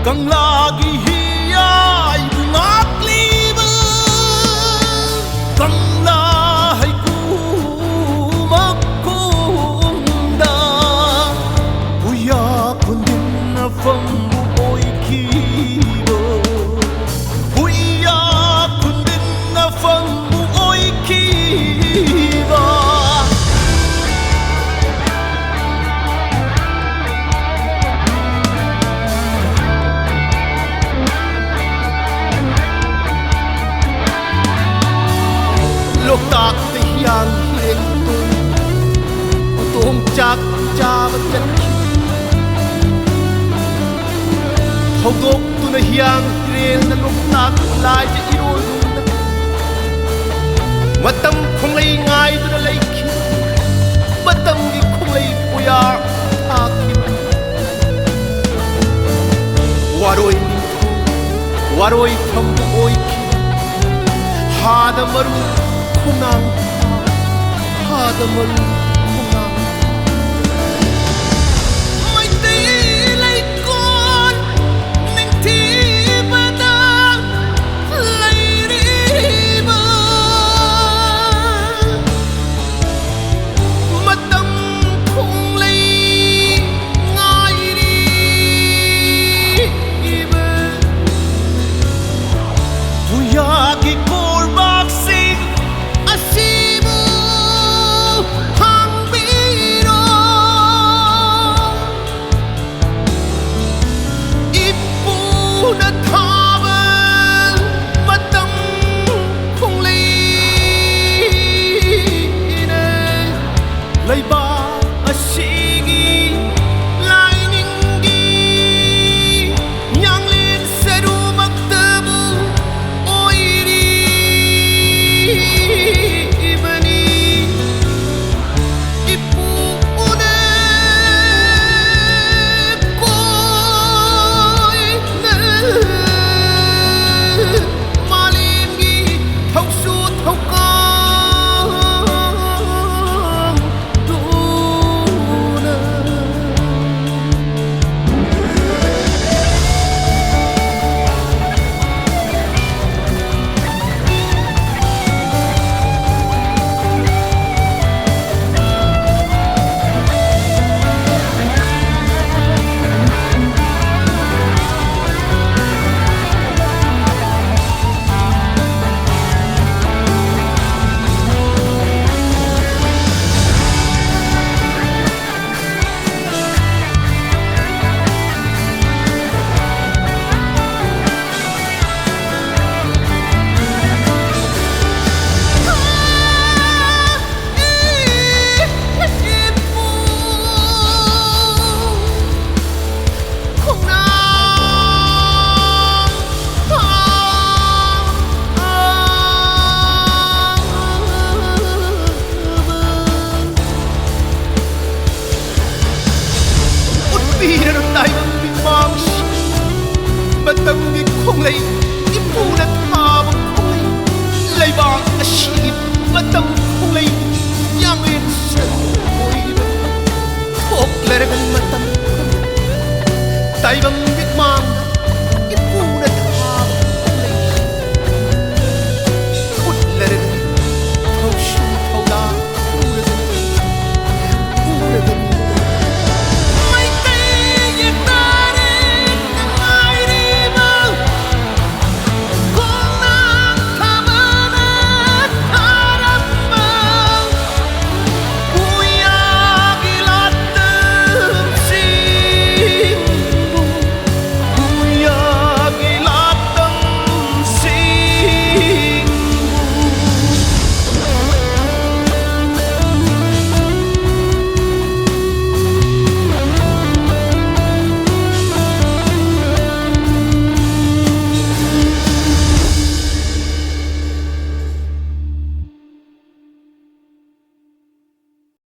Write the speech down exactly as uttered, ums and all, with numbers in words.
ꯀꯪꯂꯥꯒꯤ ꯍꯤꯌꯥꯏꯕꯨ ꯉꯥꯛꯂꯤꯕ ꯀꯪꯂꯥ ꯍꯩꯀꯨ ꯃꯈꯣꯡꯗ ꯍꯨꯏꯌꯥ ꯈꯨꯟꯗꯤꯟꯅꯐꯝꯕꯨ ꯑꯣꯏꯈꯤꯕ, ꯍꯨꯏꯌꯥ ꯈꯨꯟꯗꯤꯟꯅꯐꯝꯕꯨ ꯑꯣꯏꯈꯤꯕ꯫ ꯂꯣꯛꯇꯥꯛꯇ ꯍꯤꯌꯥꯡ ꯍꯤꯔꯦꯟ ꯎꯇꯣꯡ, ꯎꯇꯣꯡ ꯆꯥꯛ ꯆꯥꯕ ꯆꯠꯈꯤ꯫ ꯍꯧꯗꯣꯛꯇꯨꯅ ꯍꯤꯌꯥꯡ ꯍꯤꯔꯦꯟꯅ ꯂꯣꯛꯇꯥꯛ ꯂꯥꯏꯗ ꯏꯔꯣꯏꯔꯨꯅ ꯃꯇꯝ ꯈꯣꯡꯂꯩ ꯉꯥꯏꯗꯨꯅ ꯂꯩꯈꯤ꯫ ꯃꯇꯝꯒꯤ ꯈꯣꯡꯂꯩ ꯄꯨꯌꯥ ꯊꯥꯈꯤꯕ꯫ ꯋꯥꯔꯣꯏ ꯅꯤꯡꯊꯧ, ꯋꯥꯔꯣꯏ ꯐꯝꯕ ꯑꯣꯏꯈꯤ꯫ ꯍꯥꯗ ꯃꯔꯨ ꯈꯣꯡꯅꯥꯡ, ꯍꯥꯗ ꯃꯔꯨ ꯈꯣꯡꯅꯥꯡ꯫ ꯃꯩꯇꯩ ꯂꯩꯀꯣꯜ ꯅꯤꯡꯊꯤꯕꯗ ꯂꯩꯔꯤꯕ ꯃꯇꯝ ꯈꯣꯡꯂꯩ ꯉꯥꯏꯔꯤꯕ ꯍꯨꯌꯥꯒꯤ ꯀꯣꯔꯕꯥꯛꯁꯤꯡ ꯑꯁꯤꯕꯨ ꯍꯥꯡꯕꯤꯔꯣ꯫ ꯏꯄꯨꯅ ꯊꯥꯕ ꯃꯇꯝ ꯈꯣꯡꯂꯩꯅ ꯂꯩꯕꯥꯛ ꯑꯁꯤꯒꯤ ꯂꯥꯏꯅꯤꯡꯒꯤ ꯌꯥꯡꯂꯦꯟ ꯁꯔꯨꯃꯛꯇꯕꯨ ꯑꯣꯏꯔꯤꯕꯅꯤ꯫ ꯏꯄꯨ ꯎꯅ ꯀꯣꯏꯅ ꯏꯔꯔ ꯇꯥꯏꯕꯪ ꯃꯤꯃꯥꯡꯁꯤ ꯃꯇꯝꯒꯤ ꯈꯣꯡꯂꯩ, ꯏꯄꯨꯅ ꯊꯥꯕ ꯈꯣꯡꯂꯩ, ꯂꯩꯕꯥꯛ ꯑꯁꯤꯒꯤ ꯃꯇꯝ ꯈꯣꯡꯂꯩ, ꯌꯥꯡꯂꯦꯟ ꯁꯔꯨꯛ ꯑꯣꯏꯔꯤꯕ ꯊꯣꯛꯂꯔꯒꯅꯤ ꯃꯇꯝ ꯇꯥꯏꯕꯪ